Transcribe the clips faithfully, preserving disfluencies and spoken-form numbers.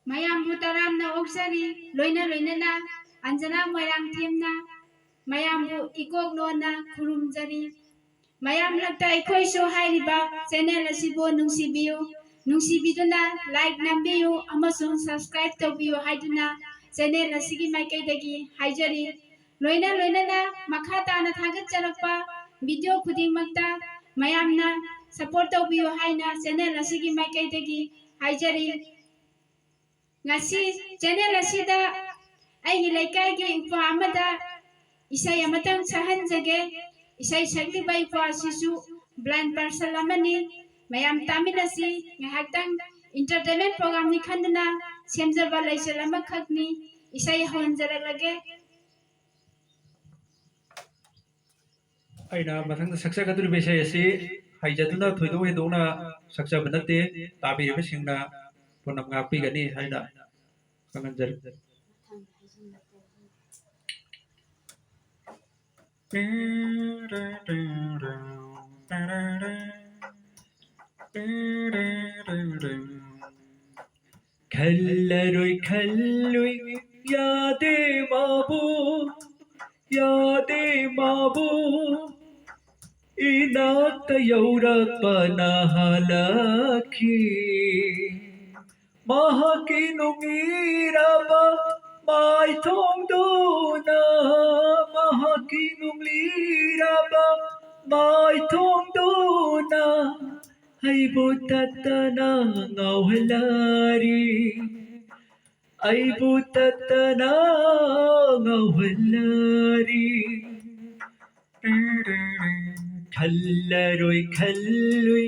ꯃꯌꯥꯝꯕꯨ ꯇꯔꯥꯝꯅ ꯑꯣꯛꯆꯔꯤ꯫ ꯂꯣꯏꯅ ꯂꯣꯏꯅꯅ ꯑꯟꯖꯅꯥ ꯃꯣꯏꯔꯥꯡꯊꯦꯝꯅ ꯃꯌꯥꯝꯕꯨ ꯏꯀꯣꯛ ꯂꯣꯟꯅ ꯈꯨꯔꯨꯝꯖꯔꯤ꯫ ꯃꯌꯥꯝ ꯂꯛꯇ ꯑꯩꯈꯣꯏꯁꯨ ꯍꯥꯏꯔꯤꯕ ꯆꯦꯅꯦꯜ ꯑꯁꯤꯕꯨ ꯅꯨꯡꯁꯤꯕꯤꯌꯨ, ꯅꯨꯡꯁꯤꯕꯤꯗꯨꯅ ꯂꯥꯏꯛ ꯅꯝꯕꯤꯌꯨ ꯑꯃꯁꯨꯡ ꯁꯕꯁꯀ꯭ꯔꯥꯏꯕ ꯇꯧꯕꯤꯌꯨ ꯍꯥꯏꯗꯨꯅ ꯆꯦꯅꯦꯜ ꯑꯁꯤꯒꯤ ꯃꯥꯏꯀꯩꯗꯒꯤ ꯍꯥꯏꯖꯔꯤ꯫ ꯂꯣꯏꯅ ꯂꯣꯏꯅꯅ ꯃꯈꯥ ꯇꯥꯅ ꯊꯥꯒꯠꯆꯔꯛꯄ ꯚꯤꯗꯤꯑꯣ ꯈꯨꯗꯤꯡꯃꯛꯇ ꯃꯌꯥꯝꯅ ꯁꯄꯣꯔꯠ ꯇꯧꯕꯤꯌꯨ ꯍꯥꯏꯅ ꯆꯦꯅꯦꯜ ꯑꯁꯤꯒꯤ ꯃꯥꯏꯀꯩꯗꯒꯤ ꯍꯥꯏꯖꯔꯤ꯫ ꯉꯁꯤ ꯆꯦꯅꯦꯜ ꯑꯁꯤꯗ ꯑꯩꯒꯤ ꯂꯩꯀꯥꯏꯒꯤ ꯏꯄ꯭ꯋꯥ ꯑꯃꯗ ꯏꯁꯩ ꯑꯃꯇꯪ ꯁꯛꯍꯟꯖꯒꯦ꯫ ꯏꯁꯩ ꯁꯛꯂꯤꯕ ꯏꯄ꯭ꯋꯥ ꯑꯁꯤꯁꯨ ꯕ꯭ꯂꯥꯏꯟ ꯄꯥꯔꯁꯟ ꯑꯃꯅꯤ꯫ ꯃꯌꯥꯝ ꯇꯥꯃꯤꯟꯅꯁꯤ꯫ ꯉꯥꯏꯍꯥꯛꯇꯪ ꯏꯟꯇꯔꯇꯦꯟꯃꯦꯟ ꯄ꯭ꯔꯣꯒ꯭ꯔꯥꯝꯅꯤ ꯈꯟꯗꯨꯅ ꯁꯦꯝꯖꯕ ꯂꯩꯆꯜ ꯑꯃꯈꯛꯅꯤ꯫ ꯏꯁꯩ ꯍꯧꯍꯟꯖꯔꯛꯂꯒꯦ꯫ ꯑꯩꯅ ꯃꯊꯪꯗ ꯁꯛꯆꯒꯗꯧꯔꯤꯕ ꯏꯁꯩ ꯑꯁꯤ ꯍꯩꯖꯗꯨꯅ ꯊꯣꯏꯗꯣꯛ ꯍꯦꯟꯗꯣꯛꯅ ꯁꯛꯆꯕ ꯅꯠꯇꯦ, ꯇꯥꯕꯤꯔꯤꯕꯁꯤꯡꯅ ꯄꯨꯝꯅꯃꯛ ꯉꯥꯛꯄꯤꯒꯅꯤ ꯍꯥꯏꯅ ꯈꯪꯍꯟꯖꯔꯤ꯫ ꯈꯜꯂꯔꯣꯏ ꯈꯜꯂꯨꯏ ꯌꯥꯗꯦ ꯃꯥꯕꯨ, ꯌꯥꯗꯦ ꯃꯥꯕꯨ, ꯏꯅꯥꯛꯇ ꯌꯧꯔꯛꯄꯅ ꯍꯜꯂꯛꯈꯤ꯫ ꯃꯍꯥꯛꯀꯤ ꯅꯨꯡꯂꯤꯔꯕ ꯃꯥꯏꯊꯣꯡꯗꯨꯅ, ꯃꯍꯥꯛꯀꯤ ꯅꯨꯡꯂꯤꯔꯕ ꯃꯥꯏꯊꯣꯡꯗꯨꯅ ꯑꯩꯕꯨ ꯇꯠꯇꯅ ꯉꯥꯎꯍꯜꯂꯔꯤ, ꯑꯩꯕꯨ ꯇꯠꯇꯅ ꯉꯥꯎꯍꯜꯂꯔꯤ꯫ ꯈꯜꯂꯔꯣꯏ ꯈꯜꯂꯨꯏ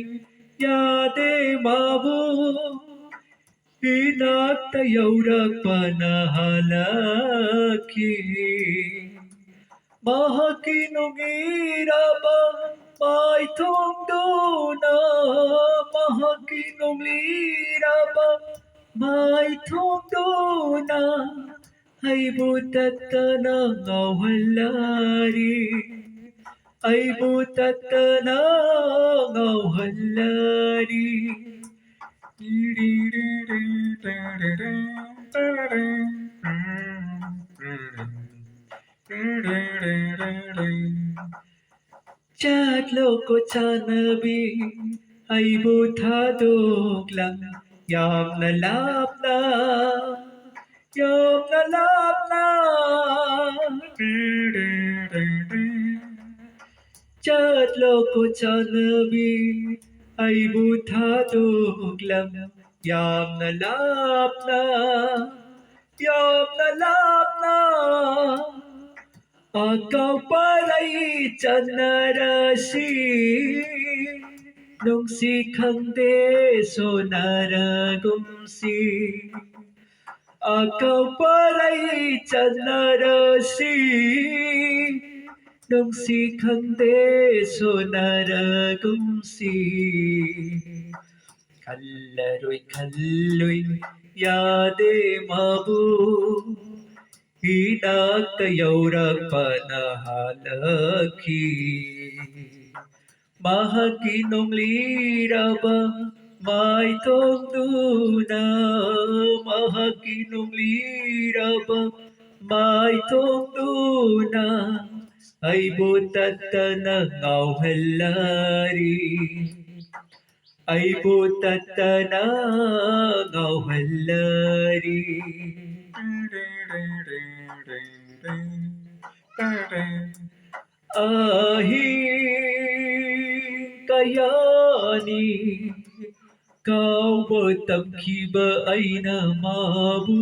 ꯌꯥꯗꯦ ꯃꯥꯕꯨ, ꯏꯅꯥꯛꯇ ꯌꯧꯔꯛꯄꯅ ꯍꯜꯂꯛꯈꯤ꯫ ꯃꯍꯥꯛꯀꯤ ꯅꯨꯡꯉꯤꯔꯕ ꯃꯥꯏꯊꯣꯡꯗꯨꯅ, ꯃꯍꯥꯛꯀꯤ ꯅꯨꯡꯂꯤꯔꯕ ꯃꯥꯏꯊꯣꯡꯗꯨꯅ ꯑꯩꯕꯨ ꯇꯠꯇꯅ ꯉꯥꯎꯍꯜꯂꯔꯤ, ꯑꯩꯕꯨ ꯇꯠꯇꯅ ꯉꯥꯎꯍꯜꯂꯔꯤ꯫ ꯆꯠꯂꯣꯀꯣ ꯆꯥꯟꯅꯕꯤ, ꯑꯩꯕꯨ ꯊꯥꯗꯣꯛꯂꯝ ꯌꯥꯝꯅ ꯂꯥꯞꯅ, ꯌꯥꯝꯅ ꯂꯥꯞꯅ꯫ ꯆꯠꯂꯣꯀꯣ ꯆꯥꯟꯅꯕꯤ, ꯑꯩꯕꯨ ꯊꯥꯗꯣꯛꯂꯝ ꯌꯥꯝꯅ ꯂꯥꯞꯅ, ꯌꯥꯝꯅ ꯂꯥꯞꯅ꯫ ꯑꯀꯥꯎ ꯄꯔꯩ ꯆꯠꯅꯔꯁꯤ, ꯅꯨꯡꯁꯤ ꯈꯪꯗꯦ ꯁꯣꯟꯅꯔꯒꯨꯝꯁꯤ꯫ ꯑꯀꯥꯎ ꯄꯔꯩ ꯆꯠꯅꯔꯁꯤ, ꯅꯨꯡꯁꯤ ꯈꯪꯗꯦ ꯁꯣꯟꯅꯔꯒꯨꯝꯁꯤ꯫ ꯈꯜꯂꯔꯣꯏ ꯈꯜꯂꯣꯏ ꯌꯥꯗꯦ ꯃꯥꯕꯨ, ꯏꯅꯥꯛꯇ ꯌꯧꯔꯛꯄꯅ ꯍꯥꯜꯂꯛꯈꯤ꯫ ꯃꯍꯥꯛꯀꯤ ꯅꯣꯡꯂꯤꯔꯕ ꯃꯥꯏꯊꯣꯡꯗꯨꯅ, ꯃꯍꯥꯛꯀꯤ ꯅꯣꯡꯂꯤꯔꯕ ꯃꯥꯏꯊꯣꯡꯗꯨꯅ ꯑꯩꯕꯨ ꯇꯠꯇꯅ ꯉꯥꯎꯍꯜꯂꯔꯤ, ꯑꯩꯕꯨ ꯇꯠꯇꯅ ꯉꯥꯎꯍꯜꯂꯔꯤ꯫ ꯑꯍꯤꯡ ꯀꯌꯥꯅꯤ ꯀꯥꯎꯕ ꯇꯝꯈꯤꯕ ꯑꯩꯅ ꯃꯥꯕꯨ꯫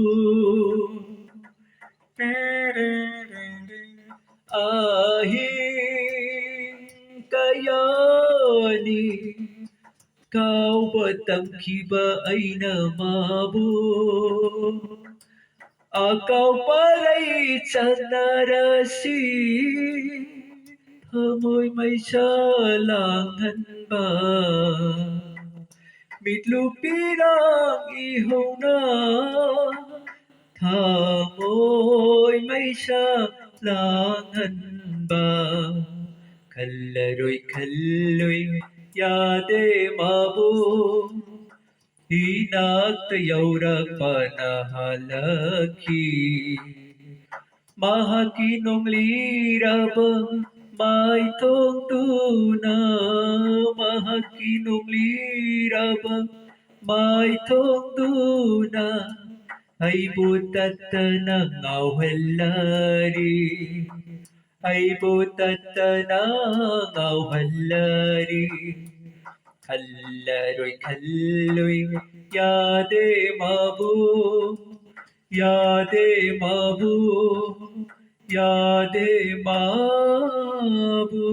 ꯑꯍꯤꯡ ꯀꯌꯥꯅꯤ ꯀꯥꯎꯕ ꯇꯝꯈꯤꯕ ꯑꯩꯅ ꯃꯥꯕꯨ꯫ ꯑꯀꯥꯎ ꯄꯔꯩ ꯆꯠꯅꯔꯁꯤ, ꯊꯃꯣꯏ ꯃꯩꯁꯥ ꯂꯥꯡꯍꯟꯕ, ꯃꯤꯠꯂꯨ ꯄꯤꯔꯥꯡ ꯏꯍꯧꯅ ꯊꯃꯣꯏ ꯃꯩꯁꯥ ꯂꯥꯡꯍꯟꯕ꯫ ꯈꯜꯂꯔꯣꯏ ꯈꯜꯂꯣꯏ ꯌꯥꯗꯦ ꯃꯥꯕꯨ, ꯏꯅꯥꯛꯇ ꯌꯧꯔꯛꯄꯅ ꯍꯜꯂꯛꯈꯤ꯫ ꯃꯍꯥꯛꯀꯤ ꯅꯣꯡꯂꯤꯔꯕ ꯃꯥꯏꯊꯣꯡꯗꯨꯅ, ꯃꯍꯥꯛꯀꯤ ꯅꯣꯡꯂꯤꯔꯕ ꯃꯥꯏꯊꯣꯡꯗꯨꯅ ꯑꯩꯕꯨ ꯇꯠꯇꯅ ꯉꯥꯎꯍꯜꯂꯔꯤ, ꯑꯩꯕꯨ ꯇꯠꯇꯅ ꯉꯥꯎꯍꯜꯂꯔꯤ꯫ ꯈꯜꯂꯔꯣꯏ, ꯈꯜꯂꯣꯏ, ꯌꯥꯗꯦ ꯃꯥꯕꯨ, ꯌꯥꯗꯦ ꯃꯥꯕꯨ, ꯌꯥꯗꯦ ꯃꯥꯕꯨ꯫